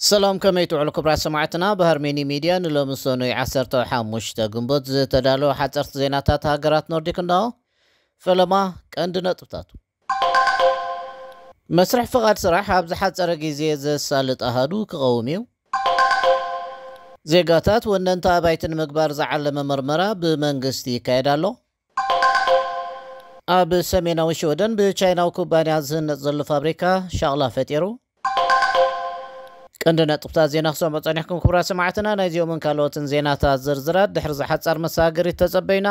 ሰላም፣ ከመይ ትውዕሉ ክቡራት ሰማዕትና? ብሃርሜኒ ሚድያ ንሎሚ ሰኑይ ዓሰርተ ሓሙሽተ ግንቦት ዝተዳለወ ሓፀርቲ ዜናታት ሃገራት ኖርዲክ እንሆ። ፈለማ ቀንዲ ነጥብታቱ። መስርሕ ፍቓድ ስራሕ ኣብ ዝሓፀረ ግዜ ዘሳልጥ ኣሃዱ ክቐውም እዩ። ዜጋታት ወነንቲ ኣባይቲ ንምግባር ዝዓለመ መርመራ ብመንግስቲ ይካየድ ኣሎ። ኣብ ሰሜናዊ ሽወደን ብቻይናዊ ኩባንያ ዝህነፅ ዘሎ ፋብሪካ ሻቕላ ፈጢሩ። ቀንዲ ነጥብታት ዜና ክሰምዑ ጸኒሕኩም ክቡራት ሰማዕትና። ናይዚኦምን ካልኦትን ዜናታት ዝርዝራት ድሕሪ ዝሓጻር መሳገሪት ተጸበዩና።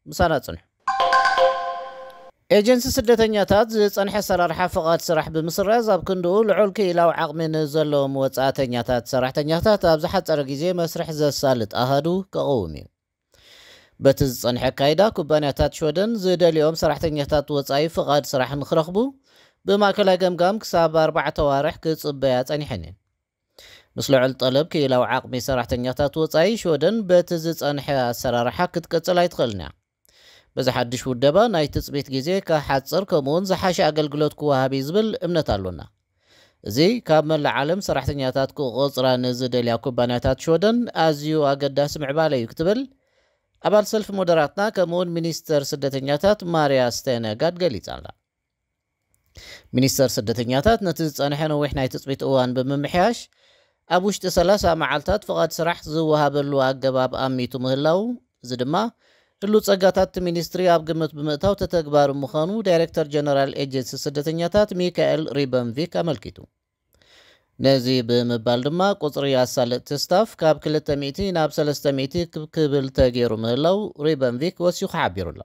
ምሳና ጽንሑ። ኤጀንሲ ስደተኛታት ዝጸንሐ ኣሰራርሓ ፍቓድ ስራሕ ብምስራዝ ኣብ ክንድኡ ልዑል ክኢላዊ ዓቕሚ ንዘለዎም ወጻእተኛታት ሰራሕተኛታት ኣብ ዝሓጸረ ግዜ መስርሕ ዘሳልጥ ኣሃዱ ከቕውም እዩ። በቲ ዝጸንሐ ኣካይዳ ኩባንያታት ሽወደን ዝደልዮም ሰራሕተኛታት ወጻኢ ፍቓድ ስራሕ ንክረኽቡ ብማእከላይ ገምጋም ክሳብ ኣርባዕተ ዋርሕ ክጽበያ ጸኒሐን እየን። ምስ ልዑል ጠለብ ክኢላዊ ዓቕሚ ሰራሕተኛታት ወጻኢ ሽወደን በቲ ዝጸንሐ ኣሰራርሓ ክትቅጽል ኣይትኽእልን እያ። በዚ ሓድሽ ውደባ ናይ ትጽቢት ግዜ ክሓጽር ከምኡውን ዝሓሸ ኣገልግሎት ክወሃብ እዩ ዝብል እምነት ኣሎና። እዚ ካብ መላእ ዓለም ሰራሕተኛታት ክቆጽራ ንዝደልያ ኩባንያታት ሽወደን ኣዝዩ ኣገዳሲ ምዕባለ እዩ ክትብል ኣባል ሰልፊ ሞደራትና ከምኡውን ሚኒስተር ስደተኛታት ማርያ ስቴነጋድ ገሊጻ ኣላ። ሚኒስተር ስደተኛታት ነቲ ዝጸንሐ ነዊሕ ናይ ትጽቢት እዋን ብምምሕያሽ ኣብ ውሽጢ ሰላሳ መዓልታት ፍቓድ ስራሕ ዝወሃበሉ ኣገባብ ኣሚቱ ምህላው፣ እዚ ድማ ህሉ ጸጋታት እቲ ሚኒስትሪ ኣብ ግምት ብምእታው ተተግባሪ ምዃኑ ዳይሬክተር ጀነራል ኤጀንሲ ስደተኛታት ሚካኤል ሪበንቪክ ኣመልኪቱ። ነዚ ብምባል ድማ ቁጽሪ ኣሳለጥቲ ስታፍ ካብ ክልተ ሚእቲ ናብ ሰለስተ ሚእቲ ክብ- ክብል ተገይሩ ምህላው ሪበንቪክ ወሲኹ ሓቢሩ ኣሎ።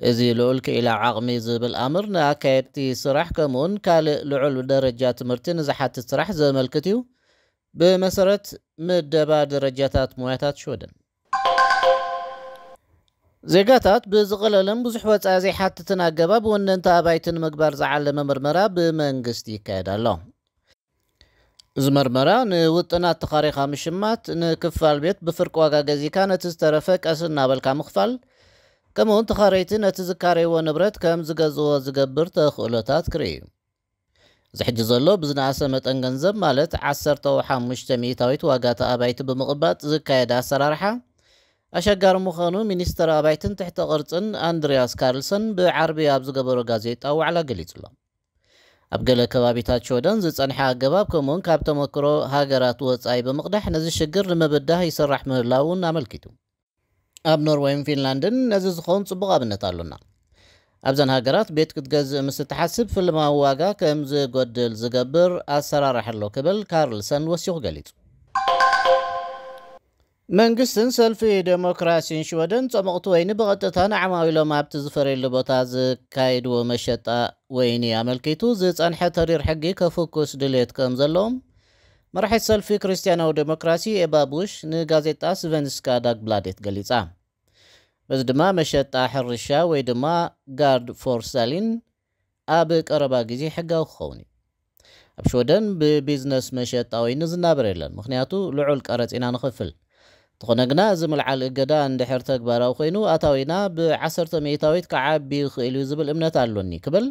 እዚ ልዑል ክኢላዊ ዓቕሚ ዝብል ኣምር ንኣካየድቲ ስራሕ ከምኡውን ካልእ ልዑል ደረጃ ትምህርቲ ንዝሓትት ስራሕ ዘመልክት እዩ። ብመሰረት ምደባ ደረጃታት ሞያታት ሽወደን ዜጋታት ብዝቐለለን ብዙሕ ወጻኢ ዘይሓትትን ኣገባብ ወነንቲ ኣባይቲ ንምግባር ዝዓለመ ምርመራ ብመንግስቲ ይካየድ ኣሎ። እዚ መርመራ ንውጥናት ተኻሪኻ ምሽማት፣ ንክፋል ቤት ብፍርቂ ዋጋ ገዚእካ ነቲ ዝተረፈ ቀስ እናበልካ ምኽፋል፣ ከምኡውን ተኻረይቲ ነቲ ዝካረይዎ ንብረት ከም ዝገዝእዎ ዝገብር ተኽእሎታት ክርኢ እዩ። እዚ ሕጂ ዘሎ ብዝነኣሰ መጠን ገንዘብ ማለት ዓሰርተ ሓሙሽተ ሚእታዊት ዋጋ እቲ ኣባይቲ ብምቕባጥ ዝካየድ ኣሰራርሓ ኣሸጋሪ ምዃኑ ሚኒስተር ኣባይትን ትሕተ ቅርጽን ኣንድሪያስ ካርልሰን ብዓርቢ ኣብ ዝገበሮ ጋዜጣ ዋዕላ ገሊጹ ኣሎ። ኣብ ገለ ከባቢታት ሽወደን ዝጸንሐ ኣገባብ ከምኡውን ካብ ተመክሮ ሃገራት ወጻኢ ብምቕዳሕ ነዚ ሽግር ንምብዳህ ይስራሕ ምህላው እውን ኣመልኪቱ። ኣብ ኖርወይን ፊንላንድን ነዚ ዝኸውን ጽቡቕ ኣብነት ኣሎና። ኣብዘን ሃገራት ቤት ክትገዝእ ምስ እትሓስብ ፍልማዊ ዋጋ ከም ዝጎድል ዝገብር ኣሰራርሓ ኣሎ ክብል ካርልሰን ወሲኹ ገሊጹ። መንግስትን ሰልፊ ዴሞክራሲን ሽወደን ጸሞቕቲ ወይኒ ብቐጥታ ንዓማዊሎም ኣብቲ ዝፈርየሉ ቦታ ዝካየድዎ መሸጣ ወይኒ ኣመልኪቱ ዝጸንሐ ተሪር ሕጊ ከፍኩስ ድሌት ከም ዘለዎም መራሒት ሰልፊ ክርስትያናዊ ዴሞክራሲ ኤባ ቡሽ ንጋዜጣ ስቨንስካ ዳግብላዴት ገሊጻ። በዚ ድማ መሸጣ ሕርሻ ወይ ድማ ጋርድ ፎርሳሊን ኣብ ቀረባ ግዜ ሕጋዊ ክኸውን እዩ። ኣብ ሽወደን ብቢዝነስ መሸጣ ወይኒ ዝናበር የለን፣ ምኽንያቱ ልዑል ቀረጽ ኢና ንኸፍል። እንተኾነ ግና እዚ ምልዓል እገዳ እንድሕር ተግባራዊ ኮይኑ ኣታዊና ብዓሰርተ ሚእታዊት ክዓቢ ይኽእል እዩ ዝብል እምነት ኣሎኒ ክብል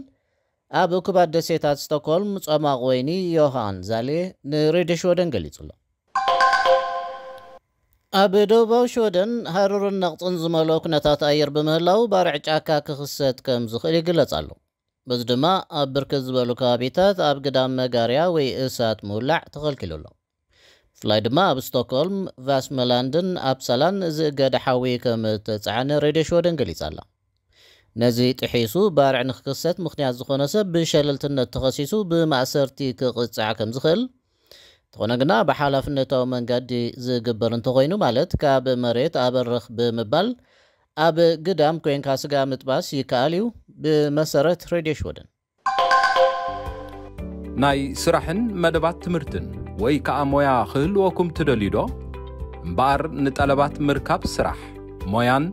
ኣብ እኩባት ደሴታት ስቶክሆልም ጸማቕ ወይኒ ዮሃን ዛሌ ንሬድዮ ሽወደን ገሊጹ ኣሎ። ኣብ ደቡባዊ ሽወደን ሃሩርን ነቕጽን ዝመልኦ ኩነታት ኣየር ብምህላው ባርዕ ጫካ ክኽሰት ከም ዝኽእል ይግለጽ ኣሎ። በዚ ድማ ኣብ ብርክት ዝበሉ ከባቢታት ኣብ ግዳም መጋርያ ወይ እሳት ምውላዕ ተኸልኪሉ ኣሎ። ብፍላይ ድማ ኣብ ስቶክሆልም፣ ቫስመላንድን ኣፕሳላን ዝእገደ ሓዊ ከም እተጻዕነ ሬድዮ ሽወደን ገሊጻ ኣላ። ነዚ ጥሒሱ ባርዕ ንክክሰት ምኽንያት ዝኾነ ሰብ ብሸለልትነት ተኸሲሱ ብማእሰርቲ ክቕጻዕ ከም ዝኽእል፣ እንተኾነ ግና ብሓላፍነታዊ መንገዲ ዝግበር እንተኾይኑ፣ ማለት ካብ መሬት ኣብ በርኽ ብምባል ኣብ ግዳም ኮይንካ ስጋ ምጥባስ ይከኣል እዩ፣ ብመሰረት ሬድዮ ሽወደን። ናይ ስራሕን መደባት ትምህርትን ወይ ከኣ ሞያ ክህልወኩም ትደልዩ ዶ? እምበኣር ንጠለባት ምርካብ ስራሕ፣ ሞያን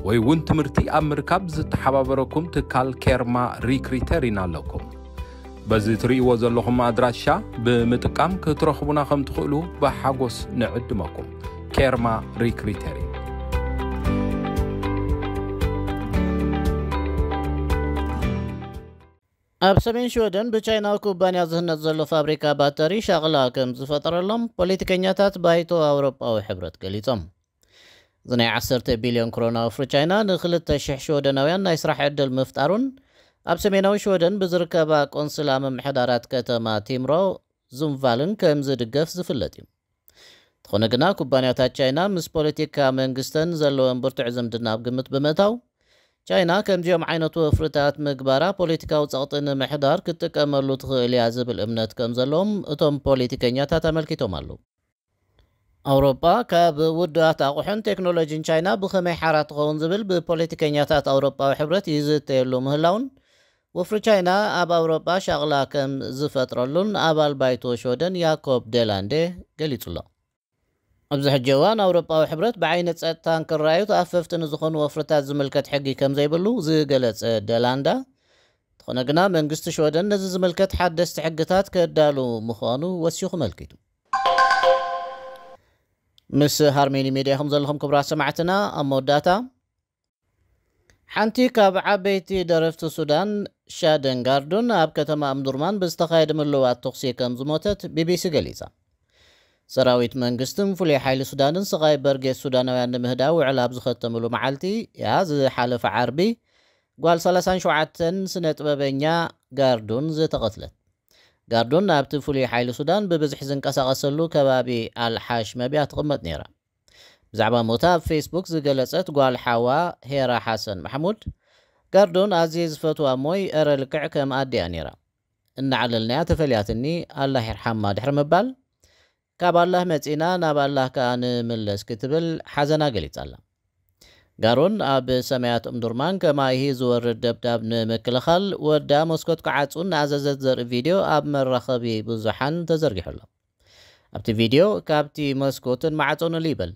ወይ እውን ትምህርቲ ኣብ ምርካብ ዝተሓባበረኩም ትካል ኬርማ ሪክሪተሪን ኣለኩም። በዚ ትርእይዎ ዘለኹም ኣድራሻ ብምጥቃም ክትረኽቡና ከም ትኽእሉ ብሓጎስ ንዕድመኩም። ኬርማ ሪክሪተሪን። ኣብ ሰሜን ሽወደን ብቻይናዊ ኩባንያ ዝህነጽ ዘሎ ፋብሪካ ባተሪ ሻቕላ ከም ዝፈጠረሎም ፖለቲከኛታት ባይቶ ኣውሮጳዊ ሕብረት ገሊጾም። እዚ ናይ ዓሰርተ ቢልዮን ክሮና ወፍሪ ቻይና ንክልተ ሽሕ ሽወደናውያን ናይ ስራሕ ዕድል ምፍጣሩን ኣብ ሰሜናዊ ሽወደን ብዝርከባ ቆንስላ ምምሕዳራት ከተማ ቲምሮ ዙንቫልን ከም ዝድገፍ ዝፍለጥ እዩ። እንተኾነ ግና ኩባንያታት ቻይና ምስ ፖለቲካ መንግስተን ዘለወን ብርቱዕ ዝምድና ኣብ ግምት ብምእታው ቻይና ከምዚኦም ዓይነት ወፍርታት ምግባራ ፖለቲካዊ ጸቕጢ ንምሕዳር ክትጥቀመሉ ትኽእል እያ ዝብል እምነት ከም ዘለዎም እቶም ፖለቲከኛታት ኣመልኪቶም ኣለዉ። ኣውሮጳ ካብ ውዱኣት ኣቑሑን ቴክኖሎጂን ቻይና ብኸመይ ሓራ ትኸውን ዝብል ብፖለቲከኛታት ኣውሮጳዊ ሕብረት ይዝተየሉ ምህላውን ወፍሪ ቻይና ኣብ ኣውሮጳ ሻቕላ ከም ዝፈጥረሉን ኣባል ባይቶ ሽወደን ያኮብ ደላንዴ ገሊጹ ኣሎ። ኣብዚ ሕጂ እዋን ኣውሮጳዊ ሕብረት ብዓይኒ ጸጥታ እንክረኣዩ ተኣፈፍቲ ንዝኾኑ ወፍርታት ዝምልከት ሕጊ ከም ዘይብሉ ዝገለጸ ደላንዳ፣ እንተኾነ ግና መንግስቲ ሽወደን ነዚ ዝምልከት ሓደስቲ ሕግታት ከዳሉ ምዃኑ ወሲኹ መልኪቱ። ምስ ሃርሜኒ ሜድያ ኢኹም ዘለኹም ክቡራት ሰማዕትና። ኣብ መወዳእታ ሓንቲ ካብ ዓበይቲ ደረፍቲ ሱዳን ሻደን ጋርዱን ኣብ ከተማ እምዱርማን ብዝተኻየደ ምልውዋጥ ተኹሲ ከም ዝሞተት ቢቢሲ ገሊጻ። ሰራዊት መንግስትን ፍሉይ ሓይሊ ሱዳንን ስቓይ በርጌስ ሱዳናውያን ንምህዳእ ውዕል ኣብ ዝኸተምሉ መዓልቲ እያ ዝሓለፈ ዓርቢ ጓል ሰላሳን ሸውዓተን ስነ ጥበበኛ ጋርዱን ዝተቐትለት። ጋርዱን ኣብቲ ፍሉይ ሓይሊ ሱዳን ብብዝሒ ዝንቀሳቐሰሉ ከባቢ ኣልሓሽ መብያ ትቕመጥ ነይራ። ብዛዕባ ሞታ ኣብ ፌስቡክ ዝገለጸት ጓል ሓዋ ሄራ ሓሰን ማሕሙድ፣ ጋርዶን ኣዝየ ዝፈትዋ እሞይ እረ ልክዕ ከም ኣዲኣ ነይራ። እናዕለልናያ ተፈልያትኒ ኣላህ ይርሓማ ድሕሪ ምባል፣ ካብ ኣላህ መጺና ናብ ኣላህ ከኣ ንምለስ ክትብል ሓዘና ገሊጻ ኣላ። ጋሮን ኣብ ሰማያት እምዱርማን ከማይሂ ዝወርድ ደብዳብ ንምክልኻል ወዳ መስኮት ክዓጹ እናኣዘዘት ዘርኢ ቪድዮ ኣብ መራኸቢ ብዙሓን ተዘርጊሑ ኣሎ። ኣብቲ ቪድዮ ካብቲ መስኮትን ማዕጾን እልይ በል፣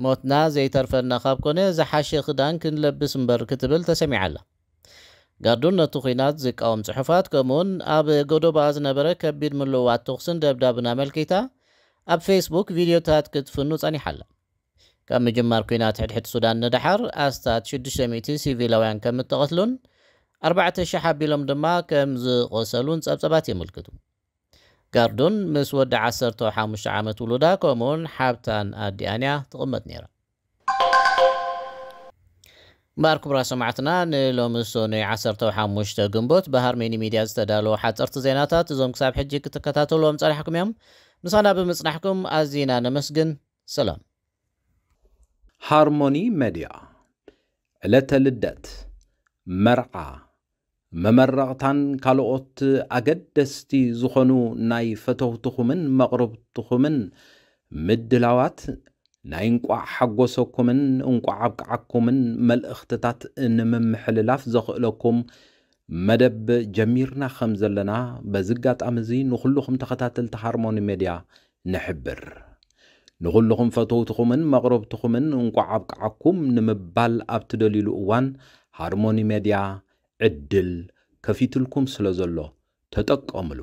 ሞትና ዘይተርፈና ካብ ኮነ ዝሓሸ ክዳን ክንለብስ እምበር ክትብል ተሰሚዓ ኣላ። ጋርዱን ነቲ ኲናት ዝቃወም ጽሑፋት ከምኡውን ኣብ ጎዶባኣ ዝነበረ ከቢድ ምልውዋጥ ተኹስን ደብዳብን ኣመልኪታ ኣብ ፌስቡክ ቪድዮታት ክትፍኑ ጸኒሓ ኣላ። ካብ ምጅማር ኲናት ሕድሕድ ሱዳን ንደሓር ኣስታት ሽዱሽተ ሚእቲ ሲቪላውያን ከም እተቐትሉን ኣርባዕተ ሽሕ ኣቢሎም ድማ ከም ዝቖሰሉን ጸብጸባት የመልክቱ። ጋርዱን ምስ ወዲ ዓሰርተ ሓሙሽተ ዓመት ውሉዳ ከምኡውን ሓብታን ኣዲኣን እያ ትቕመጥ ነይራ። እምበኣር ክቡራት ሰማዕትና ንሎሚ ሰኑይ ዓሰርተ ሓሙሽተ ግንቦት ብሃርሜኒ ሚድያ ዝተዳለወ ሓፀርቲ ዜናታት እዞም ክሳብ ሕጂ ክትከታተልዎም ፀናሕኩም እዮም። ምሳና ብምፅናሕኩም ኣዚና ነመስግን። ሰላም። ሃርሞኒ መድያ ዕለተ ልደት፣ መርዓ፣ መመረቕታን ካልኦት ኣገደስቲ ዝኾኑ ናይ ፈተውትኹምን መቕርብትኹምን ምድላዋት ናይ እንቋዕ ሓጎሰኩምን እንቋዕ ኣብቅዓኩምን መልእኽትታት ንምምሕልላፍ ዘኽእለኩም መደብ ጀሚርና ከም ዘለና በዚ ኣጋጣሚ እዚ ንኹልኹም ተኸታተልቲ ሃርሞኒ ሜድያ ንሕብር። ንኹልኹም ፈተውትኹምን መቕረብትኹምን እንቋዕ ኣብቅዓኩም ንምባል ኣብ ትደልዩሉ እዋን ሃርሞኒ ሜድያ ዕድል ከፊትልኩም ስለ ዘሎ ተጠቀምሉ።